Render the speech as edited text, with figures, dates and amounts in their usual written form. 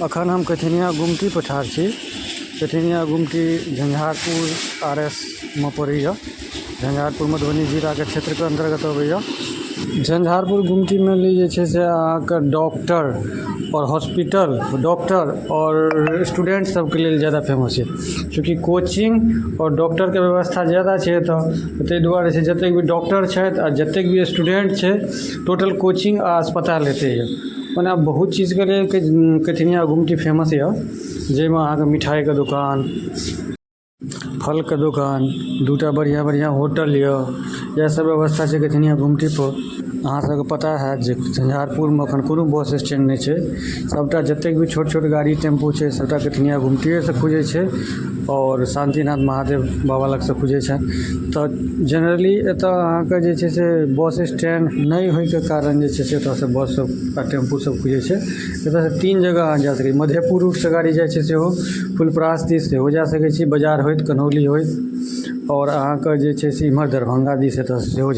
अखन हम कथनिया गुमटी पर ठाढ़ छी। कथनिया गुमटी झंझारपुर आर एस मे पड़ैया। झंझारपुर मधुबनी जिलाके क्षेत्रके अन्तर्गत अबैया। झंझारपुर गुमटी मेनली जे छै से अहाँके डॉक्टर आओर हॉस्पिटल, डॉक्टर आओर स्टूडेंट सबके लेल जादा फेमस छै, चूँकि कोचिंग आओर डॉक्टरके व्यवस्था जादा छै एतऽ। ताहि दुआरे छै, जतेक भी डॉक्टर छथि आ जतेक भी स्टूडेंट छै, टोटल कोचिंग आ अस्पताल एतै यऽ। ओना बहुत चीजके लेल कथनिया गुमटी फेमस यऽ, जाहिमे अहाँके मिठाइके दोकान, फलके दोकान, दूटा बढ़िआँ बढ़िआँ होटल यऽ। इएह सब व्यवस्था छै कथनिया गुमटी पर। अहाँ सबके पता होयत जे झंझारपुरमे अखन कोनो बस स्टैंड नहि छै। सबटा जतेक भी छोट छोट गाड़ी, टेम्पू छै, सबटा कथनिया गुमटिएसँ खुजै छै आओर शान्तिनाथ महादेव बाबा लगसँ खुजै छनि। तऽ जेनरली एतऽ अहाँके जे छै से बस स्टैंड नहि होइके कारण जे छै से एतऽसँ बस सब आ टेम्पू सब खुजै छै। एतऽसँ तीन जगह अहाँ जा सकै छी। मधेपुर रूटसँ गाड़ी जाइ छै सेहो, फुलपरास दिस सेहो जा सकै छी, बाजार होइत, कन्हौली होइत, आओर अहाँके जे छै से इम्हर दरभंगा दिस एतऽसँ सेहो।